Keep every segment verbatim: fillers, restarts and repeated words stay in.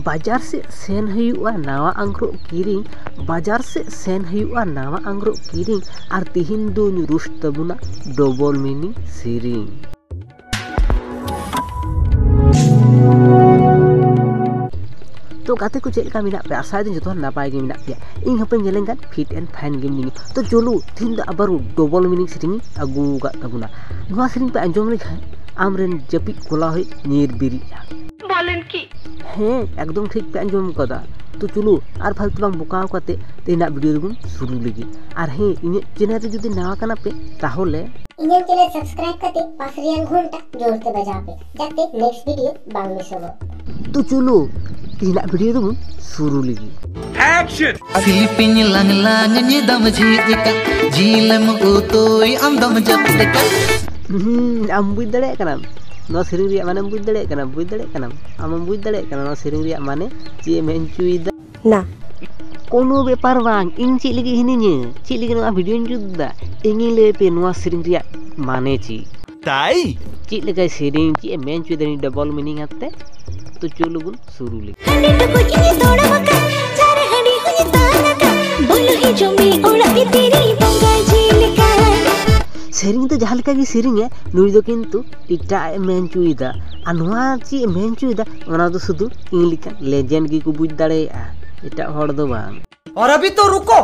ᱵᱟᱡᱟᱨ ᱥᱮᱫ ᱥᱮᱱ ᱦᱩᱭᱩᱜᱼᱟ ᱱᱟᱣᱟ ᱟᱝᱨᱚᱵ ᱠᱤᱨᱤᱧ, ᱵᱟᱡᱟᱨ ᱥᱮᱫ ᱥᱮᱱ ᱦᱩᱭᱩᱜᱼᱟ ᱱᱟᱣᱟ ᱟᱝᱨᱚᱵ ᱠᱤᱨᱤᱧ, ᱟᱨ ᱛᱤᱦᱤᱧ ᱫᱚᱧ ᱨᱩᱥ ᱛᱟᱵᱚᱱᱟ ᱰᱚᱵᱚᱞ ᱢᱤᱱᱤᱝ ᱥᱮᱨᱮᱧ᱾ ᱛᱚ ᱜᱟᱛᱮ ᱠᱚ, ᱪᱮᱫ ᱞᱮᱠᱟ ᱢᱮᱱᱟᱜ ᱯᱮᱭᱟ? ᱟᱥᱟᱭ ᱫᱟᱹᱧ ᱡᱚᱛᱚ ᱦᱚᱲ ᱱᱟᱯᱟᱭ ᱜᱮ ᱢᱮᱱᱟᱜ ᱯᱮᱭᱟ᱾ ᱤᱧ ᱦᱚᱸᱯᱮ ᱧᱮᱞᱮᱧ ᱠᱟᱱ fit and fine ᱜᱮ ᱢᱤᱱᱟᱹᱧᱟ᱾ ᱛᱚ ᱪᱚᱞᱚ, ᱛᱤᱦᱤᱧ ᱫᱚ ᱟᱵᱟᱨ ᱰᱚᱵᱚᱞ ᱢᱤᱱᱤᱝ ᱥᱮᱨᱮᱧ ᱤᱧ ᱟᱹᱜᱩ ᱟᱠᱟᱫ ᱛᱟᱵᱚᱱᱟ᱾ ᱱᱚᱣᱟ ᱥᱮᱨᱮᱧ ᱯᱮ ᱟᱸᱡᱚᱢ ᱞᱮᱠᱷᱟᱱ ᱟᱢᱨᱮᱱ ᱡᱟᱹᱯᱤᱫ ᱠᱚᱞᱟ ᱦᱚᱸᱭ ᱧᱤᱨ ᱵᱮᱨᱮᱫᱼᱟ᱾ ᱵᱚᱞᱮᱱ ᱠᱤ? ᱦᱮᱸ, ᱮᱠᱫᱚᱢ ᱴᱷᱤᱠ ᱯᱮ ᱟᱸᱡᱚᱢ ᱟᱠᱟᱫᱟ᱾ ᱛᱚ ᱪᱚᱞᱚ, ᱟᱨ ᱯᱷᱟᱞᱛᱩ ᱵᱟᱝ ᱵᱚᱠᱟᱣ ᱠᱟᱛᱮ ᱛᱮᱦᱮᱧᱟᱜ video ᱫᱚᱵᱚᱱ ᱥᱩᱨᱩ ᱞᱮᱜᱮ᱾ ᱟᱨ ᱦᱮᱸ, ᱤᱧᱟᱹᱜ channel ᱨᱮ ᱡᱩᱫᱤ ᱱᱟᱣᱟ ᱠᱟᱱᱟ ᱯᱮ, ᱛᱟᱦᱚᱞᱮ ᱤᱧᱟᱹᱜ channel subscribe ᱠᱟᱛᱮ ᱯᱟᱥ ᱨᱮᱭᱟᱜ ᱜᱷᱚᱱᱴᱟ ᱡᱳᱨ ᱛᱮ ᱵᱟᱡᱟᱣ ᱯᱮ, ᱡᱟᱛᱮ next video ᱵᱟᱝ ᱢᱤᱥᱚᱜᱚᱜ᱾ ᱛᱚ ᱪᱚᱞᱚ, ᱛᱮᱦᱮᱧᱟᱜ video ᱫᱚᱵᱚᱱ ᱥᱩᱨᱩ ᱞᱮᱜᱮ᱾ ᱟᱠᱥᱚᱱ! ᱥᱤᱞᱯᱤᱧ ᱞᱟᱝ ᱞᱟᱝ ᱧᱤᱫᱟᱹᱢ ᱡᱷᱤᱡ ᱟᱠᱟᱫ, ᱡᱤᱞᱮᱢ ᱩᱛᱩᱭ ᱟᱢᱫᱚᱢ ᱡᱟᱹᱯᱤᱫ ᱟᱠᱟᱫ᱾ ᱦᱩᱸ, ᱟᱢ ᱵᱩᱡᱽ ᱫᱟᱲᱮᱭᱟᱜ ᱠᱟᱱᱟᱢ ᱱᱚᱣᱟ ᱥᱮᱨᱮᱧ ᱨᱮᱭᱟᱜ ᱢᱟᱱᱮᱢ ᱵᱩᱡᱽ ᱫᱟᱲᱮᱭᱟᱜ ᱠᱟᱱᱟ? ᱵᱩᱡᱽ ᱫᱟᱲᱮᱭᱟᱜ ᱠᱟᱱᱟᱢ? ᱟᱢᱮᱢ ᱵᱩᱡᱽ ᱫᱟᱲᱮᱭᱟᱜ ᱠᱟᱱᱟ ᱱᱚᱣᱟ ᱥᱮᱨᱮᱧ ᱨᱮᱭᱟᱜ ᱢᱟᱱᱮ ᱪᱮᱫ ᱮ ᱢᱮᱱ ᱦᱚᱪᱚᱭᱮᱫᱟ? ᱱᱟ᱾ ᱠᱳᱱᱳ ᱵᱮᱯᱟᱨ ᱵᱟᱝ, ᱤᱧ ᱪᱮᱫ ᱞᱟᱹᱜᱤᱫ ᱦᱤᱱᱟᱹᱧᱟ, ᱪᱮᱫ ᱞᱟᱹᱜᱤᱫ ᱱᱚᱣᱟ videoᱧ ᱡᱩᱛ ᱮᱫᱟ, ᱤᱧᱤᱧ ᱞᱟᱹᱭ ᱟᱯᱮ ᱱᱚᱣᱟ ᱥᱮᱨᱮᱧ ᱨᱮᱭᱟᱜ ᱢᱟᱱᱮ ᱪᱮᱫ᱾ ᱛᱟᱭ? ᱪᱮᱫ ᱞᱮᱠᱟᱭ ᱥᱮᱨᱮᱧ, ᱪᱮᱫ ᱮ ᱢᱮᱱ ᱦᱚᱪᱚᱭᱮᱫᱟ ᱱᱩᱭ double meaning ᱟᱛᱮ? ᱛᱚ ᱪᱚᱞᱚ ᱵᱚᱱ ᱥᱩᱨᱩ ᱞᱮᱜᱮ᱾ ᱦᱟᱺᱰᱤ ᱴᱩᱠᱩᱡ ᱤᱧ ᱛᱚᱲᱟᱣ ᱟᱠᱟᱫ, ᱪᱟᱨ ᱦᱟᱺᱰᱤ ᱦᱚᱸᱧ ᱛᱟᱝ ᱟᱠᱟᱫ, ᱵᱚᱞᱚ ᱦᱤᱡᱩᱜ ᱢᱮ ᱚᱲᱟᱜ ᱵᱷᱤᱛᱤᱨ ᱨᱮ ᱵᱚᱸᱜᱟ ᱡᱤᱞ ᱞᱮᱠᱟ᱾ ᱥᱮᱨᱮᱧ ᱫᱚ ᱡᱟᱦᱟᱸ ᱞᱮᱠᱟ ᱜᱮ ᱥᱮᱨᱮᱧᱟ, ᱱᱩᱭ ᱫᱚ ᱠᱤᱱᱛᱩ ᱮᱴᱟᱜ ᱮ ᱢᱮᱱ ᱦᱚᱪᱚᱭᱮᱫᱟ᱾ ᱟᱨ ᱱᱚᱣᱟ ᱪᱮᱫ ᱮ ᱢᱮᱱ ᱦᱚᱪᱚᱭᱮᱫᱟ, ᱚᱱᱟ ᱫᱚ ᱥᱩᱫᱷᱩ ᱤᱧ ᱞᱮᱠᱟᱱ legend ᱜᱮᱠᱚ ᱵᱩᱡᱽ ᱫᱟᱲᱮᱭᱟᱜᱼᱟ, ᱮᱴᱟᱜ ᱦᱚᱲ ᱫᱚ ᱵᱟᱝ᱾ और अभी तो रुको,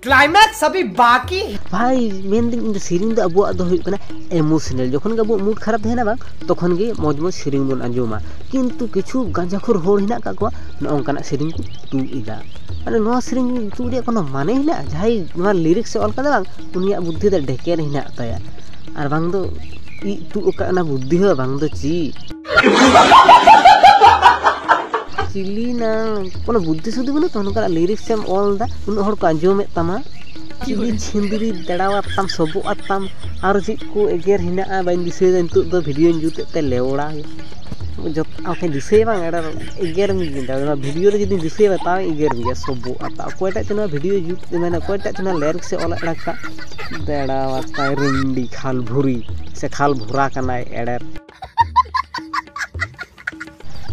climax अभी बाकी है। ᱵᱷᱟᱭ, ᱢᱮᱱᱫᱟᱹᱧ, ᱤᱧ ᱫᱚ ᱥᱮᱨᱮᱧ ᱫᱚ ᱟᱵᱚᱣᱟᱜ ᱫᱚ ᱦᱩᱭᱩᱜ ᱠᱟᱱᱟ emotional᱾ ᱡᱚᱠᱷᱚᱱ ᱜᱮ ᱟᱵᱚᱣᱟᱜ mood ᱠᱷᱟᱨᱟᱯ ᱛᱟᱦᱮᱱᱟ ᱵᱟᱝ, ᱛᱚᱠᱷᱚᱱ ᱜᱮ ᱢᱚᱡᱽ ᱢᱚᱡᱽ ᱥᱮᱨᱮᱧ ᱵᱚᱱ ᱟᱸᱡᱚᱢᱟ᱾ ᱠᱤᱱᱛᱩ ᱠᱤᱪᱷᱩ ᱜᱟᱸᱡᱟᱠᱷᱳᱨ ᱦᱚᱲ ᱦᱮᱱᱟᱜ ᱠᱟᱜ ᱠᱚᱣᱟ, ᱱᱚᱜᱼᱚ ᱱᱚᱝᱠᱟᱱᱟᱜ ᱥᱮᱨᱮᱧ ᱠᱚ ᱛᱩᱫ ᱮᱫᱟ᱾ ᱢᱟᱱᱮ ᱱᱚᱣᱟ ᱥᱮᱨᱮᱧ ᱛᱩᱫ ᱨᱮᱭᱟᱜ ᱠᱳᱱᱳ ᱢᱟᱱᱮ ᱦᱮᱱᱟᱜᱼᱟ? ᱡᱟᱦᱟᱸᱭ ᱱᱚᱣᱟ lyrics ᱮ ᱚᱞ ᱠᱟᱫᱟ ᱵᱟᱝ, ᱩᱱᱤᱭᱟᱜ ᱵᱩᱫᱽᱫᱷᱤ ᱫᱚ ᱰᱷᱮᱠᱮᱨ ᱦᱮᱱᱟᱜ ᱛᱟᱭᱟ᱾ ᱟᱨ ᱵᱟᱝ ᱫᱚ ᱤᱡ ᱛᱩᱫ ᱟᱠᱟᱫ ᱚᱱᱟ ᱵᱩᱫᱽᱫᱷᱤ ᱦᱚᱸ ᱵᱟᱝ ᱫᱚ ᱪᱮᱫ᱾ ᱪᱤᱞᱤ ᱱᱟ, ᱠᱳᱱᱳ ᱵᱩᱫᱽᱫᱷᱤ ᱥᱩᱫᱽᱫᱷᱤ ᱵᱟᱹᱱᱩᱜ ᱛᱟᱢᱟ, ᱱᱚᱝᱠᱟᱱᱟᱜ lyrics ᱮᱢ ᱚᱞ ᱮᱫᱟ, ᱩᱱᱟᱹᱜ ᱦᱚᱲ ᱠᱚ ᱟᱸᱡᱚᱢᱮᱫ ᱛᱟᱢᱟ᱾ ᱪᱤᱞᱤ ᱪᱷᱤᱸᱫᱽᱨᱤ ᱫᱟᱲᱟᱣᱟᱛᱟᱢ, ᱥᱚᱵᱚᱜ ᱟᱛᱟᱢ, ᱟᱨᱚ ᱪᱮᱫ ᱠᱚ ᱮᱜᱮᱨ ᱦᱮᱱᱟᱜᱼᱟ, ᱵᱟᱹᱧ ᱫᱤᱥᱟᱹᱭᱮᱫᱟ ᱱᱤᱛᱚᱜ ᱫᱚ, videoᱧ ᱡᱩᱛᱮᱫ ᱛᱮ ᱞᱮᱣᱲᱟ᱾ ᱡᱚᱛ-, ᱟᱢ ᱠᱷᱟᱱ ᱫᱤᱥᱟᱹᱭᱟ ᱵᱟᱝ, ᱮᱰᱮ ᱮᱜᱮᱨ ᱢᱮ ᱜᱮ, ᱱᱚᱣᱟ video ᱨᱮ ᱡᱩᱫᱤᱧ ᱫᱤᱥᱟᱹᱭᱟ ᱛᱟᱣ ᱮᱜᱮᱨ ᱢᱮᱭᱟ, ᱥᱚᱵᱚᱜ ᱟᱛᱟ᱾ ᱚᱠᱚᱭᱴᱟᱜ ᱪᱚ ᱱᱚᱣᱟ video ᱡᱩᱛ, ᱢᱟᱱᱮ ᱚᱠᱚᱭᱴᱟᱜ ᱪᱚ ᱱᱚᱣᱟ lyrics ᱮ ᱚᱞ ᱟᱲᱟᱜ ᱠᱟᱜ, ᱫᱟᱲᱟᱣᱟᱛᱟᱭ ᱨᱩᱸᱰᱤ ᱠᱷᱟᱞ ᱵᱷᱩᱨᱤ, ᱥᱮ ᱠᱷᱟᱞ ᱵᱷᱚᱨᱟ ᱠᱟᱱᱟᱭ ᱮᱲᱮᱨ᱾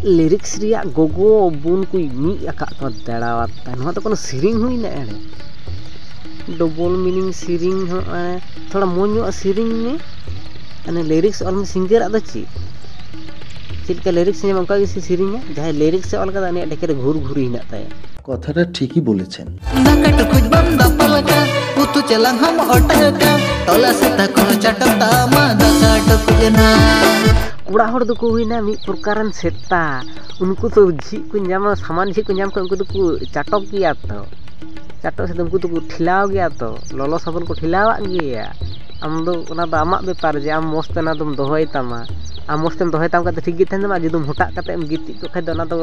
ᱞᱤᱨᱤᱠᱥ ᱨᱮᱭᱟᱜ ᱜᱚᱜᱚ ᱵᱩᱱ ᱠᱚ ᱢᱤᱫ ᱟᱠᱟᱫ ᱠᱚ ᱫᱟᱲᱟᱣᱟᱛ ᱛᱟᱭ᱾ ᱱᱚᱣᱟ ᱫᱚ ᱠᱳᱱᱳ ᱥᱮᱨᱮᱧ ᱦᱩᱭᱱᱟ ᱮᱲᱮ? ᱰᱚᱵᱚᱞ ᱢᱤᱱᱤᱝ ᱥᱮᱨᱮᱧ ᱦᱚᱸ, ᱮ, ᱛᱷᱚᱲᱟ ᱢᱚᱡᱽ ᱧᱚᱜ ᱥᱮᱨᱮᱧ ᱢᱮ᱾ ᱢᱟᱱᱮ ᱞᱤᱨᱤᱠᱥ ᱚᱞ ᱢᱮ, ᱥᱤᱝᱜᱟᱨᱟᱜ ᱫᱚ ᱪᱮᱫ? ᱪᱮᱫ ᱞᱮᱠᱟ ᱞᱤᱨᱤᱠᱥ ᱧᱟᱢᱟ, ᱚᱱᱠᱟ ᱜᱮ ᱥᱮ ᱥᱮᱨᱮᱧᱟ᱾ ᱡᱟᱦᱟᱸᱭ ᱞᱤᱨᱤᱠᱥ ᱮ ᱚᱞ ᱠᱟᱫᱟ, ᱩᱱᱤᱭᱟᱜ ᱰᱮᱠᱮ ᱨᱮ ᱜᱷᱩᱨ ᱜᱷᱩᱨᱤ ᱦᱮᱱᱟᱜ ᱛᱟᱭᱟ᱾ কথাটা ঠিকই বলেছেন। ᱫᱟᱠᱟ ᱴᱩᱠᱩᱡ ᱵᱟᱢ ᱫᱟᱯᱟᱞ ᱠᱟᱜ, ᱩᱛᱩ ᱪᱮᱞᱟᱝ ᱦᱚᱸᱢ ᱚᱴᱟᱜ ᱠᱟᱜ, ᱴᱚᱞᱟ ᱥᱮᱛᱟ ᱠᱚ ᱪᱟᱴᱚᱜ ᱛᱟᱢᱟ ᱫᱟᱠᱟ ᱴᱩᱠᱩᱡ ᱱᱟ᱾ ᱠᱚᱲᱟ ᱦᱚᱲ ᱫᱚᱠᱚ ᱦᱩᱭᱱᱟ ᱢᱤᱫ ᱯᱨᱚᱠᱟᱨ ᱨᱮᱱ ᱥᱮᱛᱟ᱾ ᱩᱱᱠᱩ ᱫᱚ ᱡᱷᱤᱡ ᱠᱚ ᱧᱟᱢᱟ, ᱥᱟᱢᱟᱱ ᱡᱷᱤᱡ ᱠᱚ ᱧᱟᱢ ᱠᱷᱟᱱ ᱩᱱᱠᱩ ᱫᱚᱠᱚ ᱪᱟᱴᱚᱠ ᱜᱮᱭᱟ ᱛᱚ᱾ ᱪᱟᱴᱚᱠ ᱥᱮ ᱩᱱᱠᱩ ᱫᱚᱠᱚ ᱴᱷᱮᱞᱟᱣ ᱜᱮᱭᱟ ᱛᱚ, ᱞᱚᱞᱚ ᱥᱟᱵᱚᱱ ᱠᱚ ᱴᱷᱮᱞᱟᱣᱟᱜ ᱜᱮᱭᱟ᱾ ᱟᱢ ᱫᱚ ᱚᱱᱟ ᱫᱚ ᱟᱢᱟᱜ ᱵᱮᱯᱟᱨ ᱡᱮ ᱟᱢ ᱢᱚᱡᱽ ᱛᱮ ᱚᱱᱟ ᱫᱚᱢ ᱫᱚᱦᱚᱭ ᱛᱟᱢᱟ᱾ ᱟᱢ ᱢᱚᱡᱽ ᱛᱮᱢ ᱫᱚᱦᱚᱭ ᱛᱟᱢ ᱠᱷᱟᱱ ᱫᱚ ᱴᱷᱤᱠ ᱜᱮ ᱛᱟᱦᱮᱱ ᱛᱟᱢᱟ, ᱟᱨ ᱡᱩᱫᱤᱢ ᱦᱚᱴᱟᱜ ᱠᱟᱛᱮ ᱮᱢ ᱜᱤᱛᱤᱡ ᱠᱚᱜ ᱠᱷᱟᱱ ᱫᱚ ᱚᱱᱟ ᱫᱚ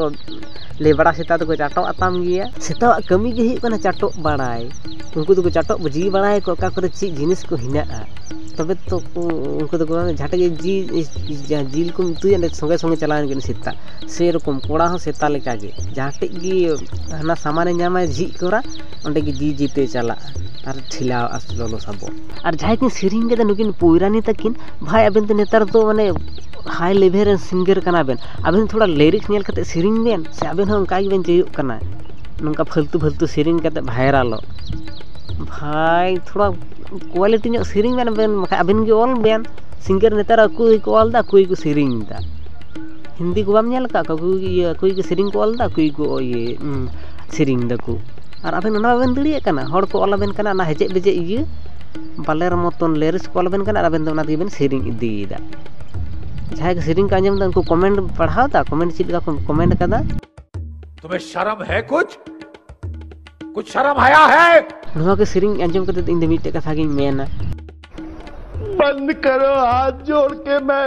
ᱞᱮᱵᱲᱟ ᱥᱮᱛᱟ ᱫᱚᱠᱚ ᱪᱟᱴᱚᱜ ᱟᱛᱟᱢ ᱜᱮᱭᱟ᱾ ᱥᱮᱛᱟᱣᱟᱜ ᱠᱟᱹᱢᱤ ᱜᱮ ᱦᱩᱭᱩᱜ ᱠᱟᱱᱟ ᱪᱟᱴᱚᱜ ᱵᱟᱲᱟᱭ᱾ ᱩᱱᱠᱩ ᱫᱚᱠᱚ ᱪᱟᱴᱚᱜ ᱡᱤ ᱵᱟᱲᱟᱭᱟᱠᱚ ᱚᱠᱟ ᱠᱚᱨᱮ ᱪᱮᱫ ᱡᱤᱱᱤᱥ ᱠᱚ ᱦᱮᱱᱟᱜᱼᱟ᱾ ᱛᱚᱵᱮ ᱛᱚ ᱠᱚ, ᱩᱱᱠᱩ ᱫᱚᱠᱚ ᱡᱟᱦᱟᱸ ᱴᱷᱮᱡ ᱜᱮ ᱡᱤ-, ᱡᱤᱞ ᱠᱚᱢ ᱩᱛᱩᱭᱟ, ᱚᱸᱰᱮ ᱥᱚᱸᱜᱮ ᱥᱚᱸᱜᱮ ᱪᱟᱞᱟᱣᱮᱱ ᱜᱮ ᱩᱱᱤ ᱥᱮᱛᱟ᱾ ᱥᱮᱨᱚᱠᱚᱢ ᱠᱚᱲᱟ ᱦᱚᱸ ᱥᱮᱛᱟ ᱞᱮᱠᱟᱜᱮ, ᱡᱟᱦᱟᱸ ᱴᱷᱮᱡ ᱜᱮ ᱦᱟᱱᱟ ᱥᱟᱢᱟᱱᱮ ᱧᱟᱢᱟᱭ ᱡᱷᱤᱡ ᱠᱚᱨᱟ, ᱚᱸᱰᱮ ᱜᱮ ᱡᱤ ᱡᱤᱛᱮ ᱪᱟᱞᱟᱜᱼᱟ ᱟᱨ ᱴᱷᱮᱞᱟᱣ ᱟᱥ ᱞᱚᱞᱚ ᱥᱟᱵᱚᱱ᱾ ᱟᱨ ᱡᱟᱦᱟᱸᱭ ᱠᱤᱱ ᱥᱮᱨᱮᱧ ᱠᱮᱫᱟ ᱱᱩᱠᱤᱱ ᱯᱚᱭᱨᱟᱱᱤ ᱛᱟᱹᱠᱤᱱ, ᱵᱷᱟᱭ ᱟᱵᱮᱱ ᱫᱚ ᱱᱮᱛᱟᱨ ᱫᱚ ᱢᱟᱱᱮ ᱦᱟᱭ ᱞᱮᱵᱷᱮᱞ ᱨᱮᱱ ᱥᱤᱝᱜᱟᱨ ᱠᱟᱱᱟ ᱵᱮᱱ, ᱟᱵᱮᱱ ᱛᱷᱚᱲᱟ ᱞᱤᱨᱤᱠᱥ ᱧᱮᱞ ᱠᱟᱛᱮ ᱥᱮᱨᱮᱧ ᱵᱮᱱ, ᱥᱮ ᱟᱵᱮᱱ ᱦᱚᱸ ᱚᱱᱠᱟ ᱜᱮᱵᱮᱱ ᱪᱟᱹᱭᱚᱜ ᱠᱟᱱᱟ ᱱᱚᱝᱠᱟ ᱯᱷᱟᱞᱛᱩ ᱯᱷᱟᱞᱛᱩ ᱥᱮᱨᱮᱧ ᱠᱟᱛᱮ ᱵᱷᱟᱭᱨᱟᱞᱚᱜ? ᱵᱷᱟᱭ ᱛᱷᱚᱲᱟ ᱠᱳᱣᱟᱞᱤᱴᱤ ᱧᱚᱜ ᱥᱮᱨᱮᱧ ᱵᱮᱱ ᱟᱵᱮᱱ, ᱵᱟᱠᱷᱟᱡ ᱟᱵᱮᱱ ᱜᱮ ᱚᱞ ᱵᱮᱱ᱾ ᱥᱤᱝᱜᱟᱨ ᱱᱮᱛᱟᱨ ᱟᱠᱚ ᱜᱮᱠᱚ ᱚᱞ ᱮᱫᱟ, ᱟᱠᱚ ᱜᱮᱠᱚ ᱥᱮᱨᱮᱧ ᱮᱫᱟ᱾ ᱦᱤᱱᱫᱤ ᱠᱚ ᱵᱟᱢ ᱧᱮᱞ ᱟᱠᱟᱫ ᱠᱚᱣᱟ? ᱟᱠᱚ ᱜᱮ ᱤᱭᱟᱹ, ᱟᱠᱚ ᱜᱮᱠᱚ ᱥᱮᱨᱮᱧ ᱠᱚ ᱚᱞ ᱮᱫᱟ, ᱟᱠᱚ ᱜᱮᱠᱚ ᱤᱭᱟᱹ, ᱩᱸ, ᱥᱮᱨᱮᱧ ᱫᱟᱠᱚ᱾ ᱟᱨ ᱟᱵᱮᱱ ᱚᱱᱟ ᱵᱟᱵᱮᱱ ᱫᱟᱲᱮᱭᱟᱜ ᱠᱟᱱᱟ? ᱦᱚᱲ ᱠᱚ ᱚᱞ ᱟᱵᱮᱱ ᱠᱟᱱᱟ ᱚᱱᱟ ᱦᱮᱡᱮᱡ ᱵᱮᱡᱮᱡ ᱤᱭᱟᱹ, ᱵᱟᱞᱮᱨ ᱢᱚᱛᱚᱱ ᱞᱤᱨᱤᱠᱥ ᱠᱚ ᱚᱞ ᱟᱵᱮᱱ ᱠᱟᱱᱟ ᱟᱨ ᱟᱵᱮᱱ ᱫᱚ ᱚᱱᱟ ᱛᱮᱜᱮ ᱵᱮᱱ ᱥᱮᱨᱮᱧ ᱤᱫᱤᱭᱮᱫᱟ᱾ ᱡᱟᱦᱟᱸᱭ ᱠᱚ ᱥᱮᱨᱮᱧ ᱠᱚ ᱟᱸᱡᱚᱢ ᱮᱫᱟ, ᱩᱱᱠᱩ ᱠᱚᱢᱮᱱᱴ ᱯᱟᱲᱦᱟᱣ ᱮᱫᱟ, ᱠᱚᱢᱮᱱᱴ ᱪᱮᱫ ᱞᱮᱠᱟ ᱠᱚ ᱠᱚᱢᱮᱱᱴ ᱟᱠᱟᱫᱟ? तुम्हें शर्म है कुछ? कुछ शर्म हया है? ᱱᱚᱣᱟ ᱜᱮ ᱥᱮᱨᱮᱧ ᱟᱸᱡᱚᱢ ᱠᱟᱛᱮ ᱤᱧ ᱫᱚ ᱢᱤᱫᱴᱮᱡ ᱠᱟᱛᱷᱟ ᱜᱤᱧ ᱢᱮᱱᱟ᱾ बंद करो, हाथ जोड़ के मैं,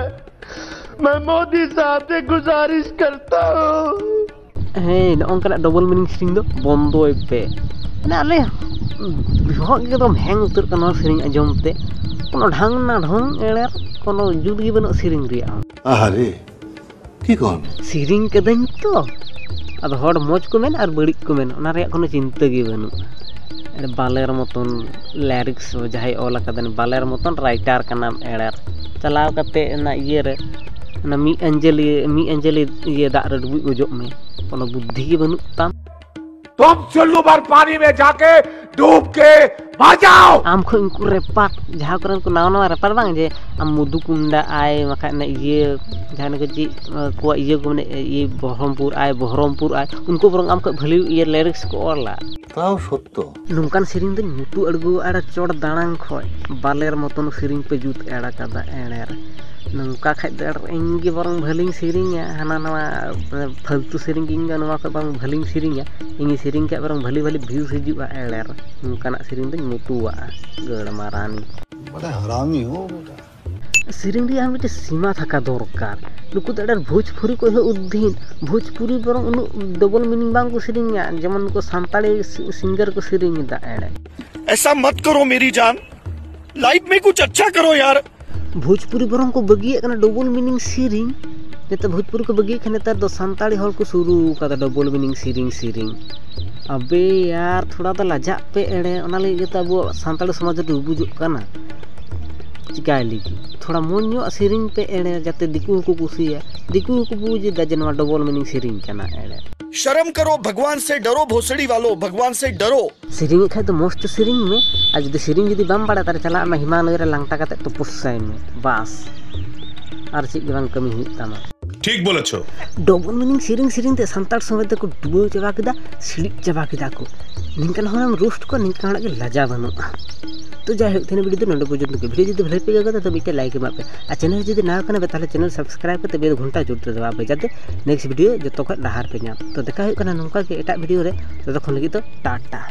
मैं मोदी साहब से गुजारिश करता हूँ। ᱦᱮᱸ, ᱱᱚᱜᱼᱚ ᱱᱚᱝᱠᱟᱱᱟᱜ ᱰᱚᱵᱚᱞ ᱢᱤᱱᱤᱝ ᱥᱮᱨᱮᱧ ᱫᱚ ᱵᱚᱱᱫᱚᱭ ᱯᱮ᱾ ᱢᱟᱱᱮ ᱟᱞᱮ ᱵᱚᱦᱚᱜ ᱜᱮ ᱮᱠᱫᱚᱢ ᱦᱮᱝ ᱩᱛᱟᱹᱨ ᱠᱟᱱᱟ ᱱᱚᱣᱟ ᱥᱮᱨᱮᱧ ᱟᱸᱡᱚᱢ ᱛᱮ᱾ ᱠᱳᱱᱳ ᱰᱷᱟᱝ ᱱᱟ ᱰᱷᱚᱝ ᱮᱲᱮ, ᱠᱳᱱᱳ ᱡᱩᱛ ᱜᱮ ᱵᱟᱹᱱᱩᱜ ᱥᱮᱨᱮᱧ ᱨᱮᱭᱟᱜ ᱦᱚᱸ᱾ ᱟᱦᱟᱨᱮ, ᱠᱤ ᱠᱚᱱ? ᱥᱮᱨᱮᱧ ᱠᱟᱹᱫᱟᱹᱧ ᱛᱚ, ᱟᱫᱚ ᱦᱚᱲ ᱢᱚᱡᱽ ᱠᱚ ᱢᱮᱱ ᱟᱨ ᱵᱟᱹᱲᱤᱡ ᱠᱚ ᱢᱮᱱ, ᱚᱱᱟ ᱨᱮᱭᱟᱜ ᱠᱳᱱᱳ ᱪᱤᱱᱛᱟᱹ ᱜᱮ ᱵᱟᱹᱱᱩᱜᱼᱟ᱾ ᱵᱟᱞᱮᱨ ᱢᱚᱛᱚᱱ ᱞᱤᱨᱤᱠᱥ ᱡᱟᱦᱟᱸᱭ ᱚᱞ ᱟᱠᱟᱫᱟ, ᱵᱟᱞᱮᱨ ᱢᱚᱛᱚᱱ ᱨᱟᱭᱴᱟᱨ ᱠᱟᱱᱟᱢ ᱮᱲᱮ᱾ ᱪᱟᱞᱟᱣ ᱠᱟᱛᱮ ᱚᱱᱟ ᱤᱭᱟᱹ ᱨᱮ ᱚᱱᱟ ᱢᱤᱫ ᱟᱧᱡᱮᱞᱤ ᱢᱤᱫ ᱟᱧᱡᱮᱞᱤ ᱤᱭᱟᱹ ᱫᱟᱜ ᱨᱮ ᱰᱩᱵᱩᱡ ᱜᱚᱡᱚᱜ ᱢᱮ, ᱠᱳᱱᱳ ᱵᱩᱫᱽᱫᱷᱤ ᱜᱮ ᱵᱟᱹᱱᱩᱜ ᱛᱟᱢ᱾ तुम चुल्लू भर पानी में जाके डूब के मर जाओ। ᱟᱢ ᱠᱷᱚᱱ ᱩᱱᱠᱩ ᱨᱮᱯᱟᱨ, ᱡᱟᱦᱟᱸ ᱠᱚᱨᱮᱱ ᱠᱚ ᱱᱟᱣᱟ ᱱᱟᱣᱟ ᱨᱮᱯᱟᱨ ᱵᱟᱝ, ᱡᱮ ᱟᱢ ᱢᱚᱫᱷᱩᱠᱩᱱᱰᱟ ᱟᱭ, ᱵᱟᱠᱷᱟᱡ ᱚᱱᱮ ᱤᱭᱟᱹ ᱡᱟᱦᱟᱸ ᱠᱚ ᱪᱮᱫ ᱠᱚᱣᱟᱜ ᱤᱭᱟᱹ ᱠᱚ ᱢᱮᱱᱮ ᱤᱭᱟᱹ ᱵᱚᱦᱨᱚᱢᱯᱩᱨ ᱟᱭ, ᱵᱚᱦᱨᱚᱢᱯᱩᱨ ᱟᱭ, ᱩᱱᱠᱩ ᱵᱚᱨᱚᱝ ᱟᱢ ᱠᱷᱚᱱ ᱵᱷᱟᱹᱞᱤ ᱤᱭᱟᱹ ᱞᱤᱨᱤᱠᱥ ᱠᱚ ᱚᱞᱟ᱾ ᱛᱟᱣ ᱥᱚᱛᱛᱚ᱾ ᱱᱚᱝᱠᱟᱱ ᱥᱮᱨᱮᱧ ᱫᱚᱧ ᱢᱩᱛᱩ ᱟᱬᱜᱚ ᱟᱲᱟ ᱪᱚᱴ ᱫᱟᱲᱟᱝ ᱠᱷᱚᱡ ᱵᱟᱞᱮᱨ ᱢᱚᱛᱚᱱ ᱥᱮᱨᱮᱧ ᱯᱮ ᱡᱩᱛ ᱮᱲ ᱟᱠᱟᱫᱟ ᱮᱲᱮᱨ᱾ ᱱᱚᱝᱠᱟ ᱠᱷᱟᱡ ᱫᱚ ᱮᱲᱮᱨ ᱤᱧ ᱜᱮ ᱵᱚᱨᱚᱝ ᱵᱷᱟᱹᱞᱤᱧ ᱥᱮᱨᱮᱧᱟ, ᱦᱟᱱᱟ ᱱᱟᱣᱟ ᱯᱷᱟᱹᱞᱛᱩ ᱥᱮᱨᱮᱧ ᱜᱮ ᱤᱧ ᱫᱚ ᱱᱚᱣᱟ ᱠᱷᱚᱡ ᱵᱟᱝ ᱵᱷᱟᱹᱞᱤᱧ ᱥᱮᱨᱮᱧᱟ᱾ ᱤᱧ ᱥᱮᱨᱮᱧ ᱠᱷᱟᱡ ᱵᱚᱨᱚᱝ ᱵᱷᱟᱹᱞᱤ ᱵᱷᱟᱹᱞᱤ ᱵᱷᱤᱭᱩᱥ ᱦᱤᱡᱩᱜᱼᱟ ᱮᱲᱮᱨ᱾ ᱱᱚᱝᱠᱟᱱᱟᱜ ᱥᱮᱨᱮᱧ ᱫᱚᱧ ᱢᱩᱛᱩᱣᱟᱜᱼᱟ ᱜᱟᱹᱲ ᱢᱟᱨᱟᱱᱤ᱾ ᱵᱟᱲᱟ ᱦᱟᱨᱟᱢᱤ ᱦᱚ ᱵᱮᱴᱟ᱾ ᱥᱮᱨᱮᱧ ᱨᱮᱭᱟᱜ ᱦᱚᱸ ᱢᱤᱫᱴᱮᱱ ᱥᱤᱢᱟ ᱛᱷᱟᱠᱟ ᱫᱚᱨᱠᱟᱨ᱾ ᱱᱩᱠᱩ ᱫᱚ ᱮᱲᱮᱨ ᱵᱷᱳᱡᱽᱯᱩᱨᱤ ᱠᱚ ᱮᱦᱚᱵ ᱩᱫᱽᱫᱷᱤᱱ, ᱵᱷᱳᱡᱽᱯᱩᱨᱤ ᱵᱚᱨᱚᱝ ᱩᱱᱟᱹᱜ ᱰᱚᱵᱚᱞ ᱢᱤᱱᱤᱝ ᱵᱟᱝ ᱠᱚ ᱥᱮᱨᱮᱧᱟ, ᱡᱮᱢᱚᱱ ᱱᱩᱠᱩ ᱥᱟᱱᱛᱟᱲᱤ ᱥᱤ-, ᱥᱤᱝᱜᱟᱨ ᱠᱚ ᱥᱮᱨᱮᱧ ᱮᱫᱟ ᱮᱲᱮ᱾ ऐसा मत करो मेरी जान, लाइफ में कुछ अच्छा करो यार। ᱵᱷᱳᱡᱽᱯᱩᱨᱤ ᱵᱚᱨᱚᱝ ᱠᱚ ᱵᱟᱹᱜᱤᱭᱮᱫ ᱠᱟᱱᱟ ᱰᱚᱵᱚᱞ ᱢᱤᱱᱤᱝ ᱥᱮᱨᱮᱧ᱾ ᱱᱮᱛᱟᱨ ᱵᱷᱳᱡᱽᱯᱩᱨᱤ ᱠᱚ ᱵᱟᱹᱜᱤᱭᱮᱫ ᱠᱷᱟᱱ ᱱᱮᱛᱟᱨ ᱫᱚ ᱥᱟᱱᱛᱟᱲᱤ ᱦᱚᱲ ᱠᱚ ᱥᱩᱨᱩ ᱠᱟᱫᱟ ᱰᱚᱵᱚᱞ ᱢᱤᱱᱤᱝ ᱥᱮᱨᱮᱧ ᱥᱮᱨᱮᱧ᱾ ᱟᱵᱮ ᱭᱟᱨ, ᱛᱷᱚᱲᱟ ᱫᱚ ᱞᱟᱡᱟᱜ ᱯᱮ ᱮᱲᱮ, ᱚᱱᱟ ᱞᱟᱹᱜᱤᱫ ᱜᱮᱛᱚ ᱟᱵᱚ ᱥᱟᱱᱛᱟᱲ ᱥᱚᱢᱟᱡᱽ ᱨᱮ ᱰᱩᱵᱩᱡᱚᱜ ᱠᱟᱱᱟ᱾ ᱪᱤᱠᱟᱭ ᱞᱟᱹᱜᱤᱫ ᱛᱷᱚᱲᱟ ᱢᱚᱡᱽ ᱧᱚᱜ ᱥᱮᱨᱮᱧ ᱯᱮ ᱮᱲᱮ, ᱡᱟᱛᱮ ᱫᱤᱠᱩ ᱦᱚᱸᱠᱚ ᱠᱩᱥᱤᱭᱟ, ᱫᱤᱠᱩ ᱦᱚᱸᱠᱚ ᱵᱩᱡᱽ ᱮᱫᱟ ᱡᱮ ᱱᱚᱣᱟ ᱰᱚᱵᱚᱞ ᱢᱤᱱᱤᱝ ᱥᱮᱨᱮᱧ ᱠᱟᱱᱟ ᱮᱲᱮ᱾ शर्म करो, भगवान से डरो, भोसड़ी वालों, भगवान से डरो। ᱥᱮᱨᱮᱧᱮᱫ ᱠᱷᱟᱡ ᱫᱚ ᱢᱚᱡᱽ ᱛᱮ ᱥᱮᱨᱮᱧ ᱢᱮ, ᱟᱨ ᱡᱩᱫᱤ ᱥᱮᱨᱮᱧ ᱡᱩᱫᱤ ᱵᱟᱢ ᱵᱟᱲᱟᱭ, ᱛᱟᱦᱞᱮ ᱪᱟᱞᱟᱜ ᱢᱮ ᱦᱤᱢᱟᱞᱚᱭ ᱨᱮ ᱞᱟᱝᱴᱟ ᱠᱟᱛᱮ ᱛᱩᱯᱩᱥᱟᱭ ᱢᱮ, ᱵᱟᱥ, ᱟᱨ ᱪᱮᱫ ᱜᱮ ᱵᱟᱝ ᱠᱟᱹᱢᱤ ᱦᱩᱭᱩᱜ ᱛᱟᱢᱟ᱾ ᱴᱷᱤᱠ ᱵᱚᱞᱮᱪᱷᱚ᱾ ᱰᱚᱵᱚᱞ ᱢᱤᱱᱤᱝ ᱥᱮᱨᱮᱧ ᱥᱮᱨᱮᱧ ᱛᱮ ᱥᱟᱱᱛᱟᱲ ᱥᱚᱢᱟᱡᱽ ᱫᱚᱠᱚ ᱰᱩᱵᱟᱹᱣ ᱪᱟᱵᱟ ᱠᱮᱫᱟ, ᱥᱤᱲᱤᱡ ᱪᱟᱵᱟ ᱠᱮᱫᱟ ᱠᱚ᱾ ᱱᱤᱝᱠᱟᱱ ᱦᱚᱲᱮᱢ ᱨᱳᱥᱴ ᱠᱚᱣᱟ, ᱱᱤᱝᱠᱟᱱ ᱦᱚᱲᱟᱜ ᱜᱮ ᱞᱟᱡᱟ ᱵᱟᱹᱱᱩᱜᱼᱟ᱾ ᱛᱚ ᱡᱟᱭᱦᱳᱠ, ᱛᱮᱦᱮᱧ ᱵᱷᱤᱰᱤᱭᱳ ᱫᱚ ᱱᱚᱰᱮ ᱯᱚᱨᱡᱚᱱᱛᱚ ᱜᱮ᱾ ᱵᱷᱤᱰᱤᱭᱳ ᱡᱩᱫᱤ ᱵᱷᱟᱞᱮ ᱯᱮ ᱟᱹᱭᱠᱟᱹᱣ ᱠᱮᱫᱟ, ᱛᱚ ᱢᱤᱫᱴᱮᱱ ᱞᱟᱭᱤᱠ ᱮᱢᱟᱜ ᱯᱮ, ᱟᱨ ᱪᱮᱱᱮᱞ ᱡᱩᱫᱤ ᱱᱟᱣᱟ ᱠᱟᱱᱟ ᱯᱮ, ᱛᱟᱦᱞᱮ ᱪᱮᱱᱮᱞ ᱥᱟᱵᱥᱠᱨᱟᱭᱤᱵ ᱠᱟᱛᱮ ᱵᱮᱞ ᱜᱷᱚᱱᱴᱟ ᱡᱳᱨ ᱛᱮ ᱫᱟᱵᱟᱣ ᱯᱮ, ᱡᱟᱛᱮ ᱱᱮᱠᱥᱴ ᱵᱷᱤᱰᱤᱭᱳ ᱡᱚᱛᱚ ᱠᱷᱚᱱ ᱞᱟᱦᱟ ᱨᱮᱯᱮ ᱧᱟᱢ᱾ ᱛᱚ ᱫᱮᱠᱷᱟ ᱦᱩᱭᱩᱜ ᱠᱟᱱᱟ ᱱᱚᱝᱠᱟ ᱜᱮ ᱮᱴᱟᱜ ᱵᱷᱤᱰᱤᱭᱳ ᱨᱮ, ᱛᱚᱛᱚᱠᱷᱚᱱ ᱞᱟᱹᱜᱤᱫ ᱫᱚ ᱴᱟᱴᱟ᱾